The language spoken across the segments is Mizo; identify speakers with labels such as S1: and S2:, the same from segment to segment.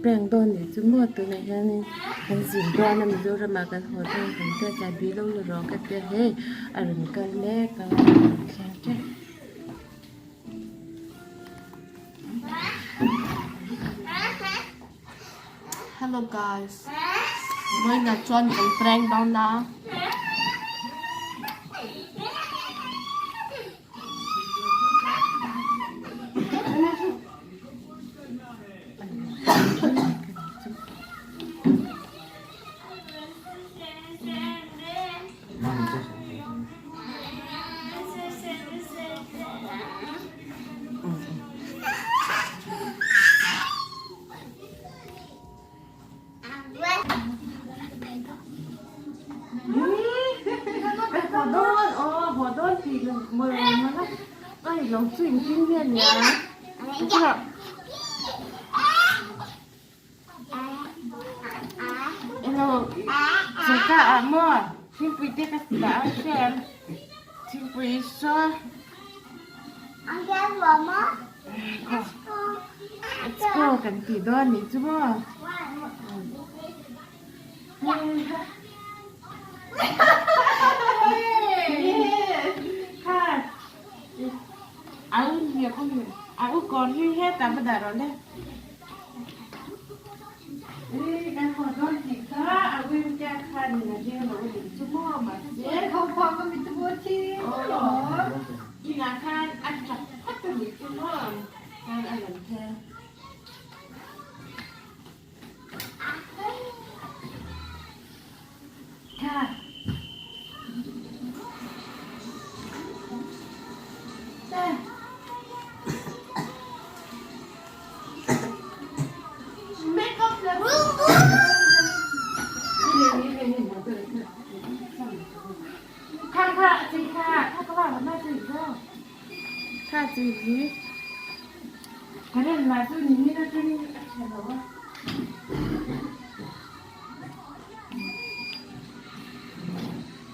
S1: prank dawn nih chu maw tunah hianin kan zin dawn a Mizoram ah kan haw dawn kan tia chahbi lo la rawh ka tia hei a rawn kal mek a a rawn thleng tep.
S2: Hello guys vawiinah chuan kan prank dawn a.
S1: Let's go kan tih dawn nih chu maw.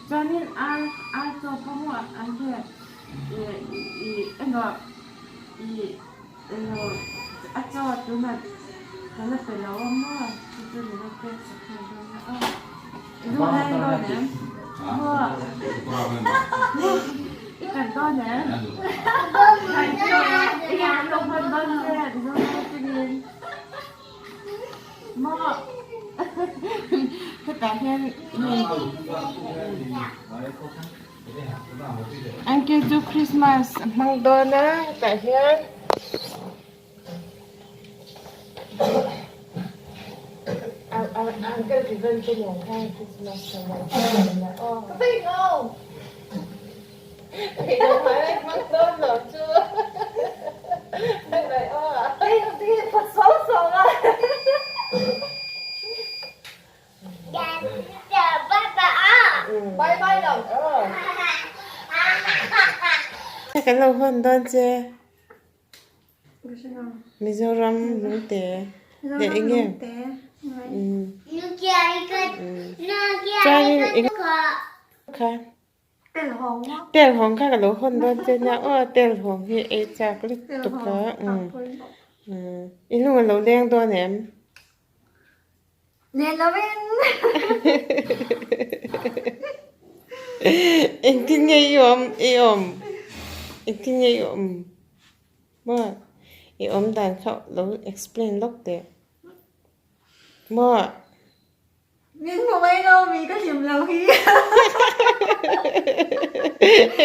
S1: Chuanin a a chaw pawh maw an che ih ih emaw ih emaw a chaw tunah ka la pe lo a maw chu chu min lo pek sak nghal dawn a aw i lu lai dawn em maw i kal dawn em i kal dawn em i lu lai chungin. Maw hetah hian uncle chu Christmas a hmang dawn a hetah hian uncle Vivan te nen khan Christmas a hmang dawn a aw. Kan lo hawn dawn che. Mizoram lungte leh eng nge chuanin eng kha. Tel hawng kha ka lo hawn dawn che nia aw tel hawng hi ei chak lutuk a i lung a lo leng dawn em? Engtin nge i awm i awm engtin nge i awm maw i awm dan kha lo explain lawk teh maw.
S3: Min hmu mai lo mi ka hlim lo hi.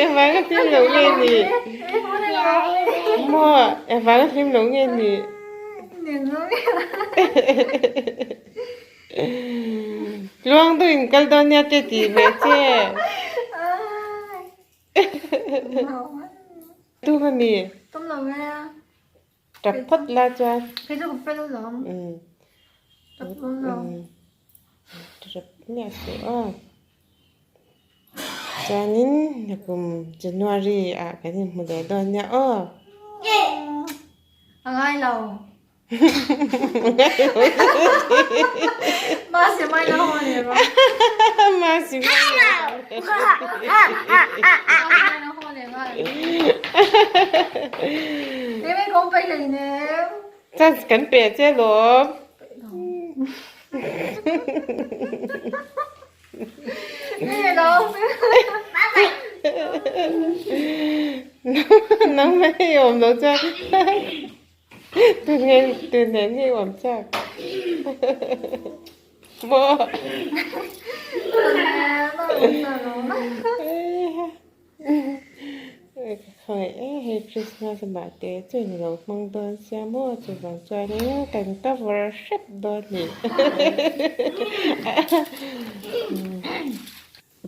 S1: Engvang a hlim lo nge ni? Maw engvang a hlim lo nge ni? Tluang deuh in kal dawn nia te tih ve che. Tum a mi?
S3: Tum lo nge a.
S1: Tap phawt la chuan.
S3: Kei chu ka fel lo. Tap dawn lo.
S1: Tap miah suh aw. Chuanin kum January ah kan inhmu leh dawn nia aw.
S3: A ngai lo. Masi mai na ho ni ro.
S1: Masi mai na
S3: ho ni ro. Ni mai kong pe hlei nem.
S1: Chance kan pe che lawm. Nang mai i awm lo chuan tun nge tun nen nge i awm chak maw. Khawi e hei Christmas amah te chu in lo hmang dawn sia maw chuvang chuanin kan cover hrep dawn ni.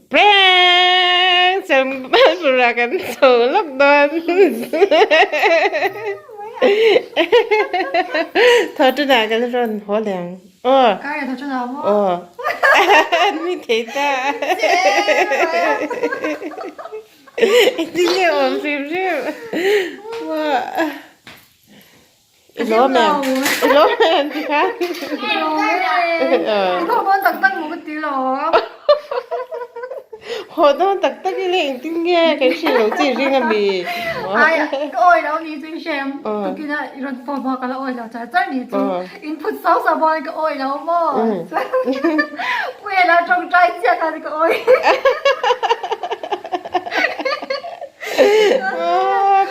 S1: Prank! Chambapura kan chho lawk dawn. Thaw tunah kan rawn haw leh ang. Aw.
S3: Kar thaw tunah maw?
S1: Aw. An mi thei ta. Engtin nge awm hrim hrim. I lawm em? I lawm em ti khan?
S3: I lawm e. I haw dawn tak tak maw ka ti lo.
S1: Haw dawn tak tak ila engtin nge kan hrilh loh chi ring ami?
S3: Ai ka awi lo ni chu i hrem. Tukina i rawn phone pawh ka la awi lo char char ni chu. In phut sau sau pawh ka awi lo maw. Puiah tawngtai chiah khan ka awi.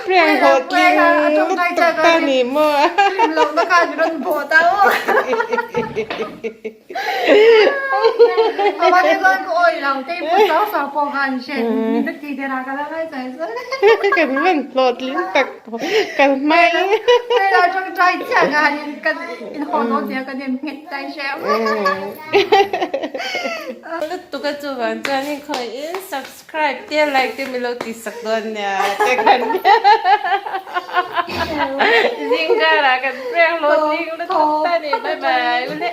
S1: Prank haw tling lutuk ta ni maw.
S3: Hlim loh na khan rawn bawh ta maw. Ama te chuan ka awi lo te put sau sau pawh khan hriat ni na ti der ah ka la ngai chai chuan.
S1: Kan van hlawh tling tak kan hmai.
S3: Hmela tawngtai chiah khan kan in haw dawn tia kan in nghet tai hrem.
S1: Lutuk a chuvang chuan in khawihin Subscribe te like te min lo ti sak dawn nia te kan zing karah kan prank hlawhtling lutuk ta ni bye bye ule.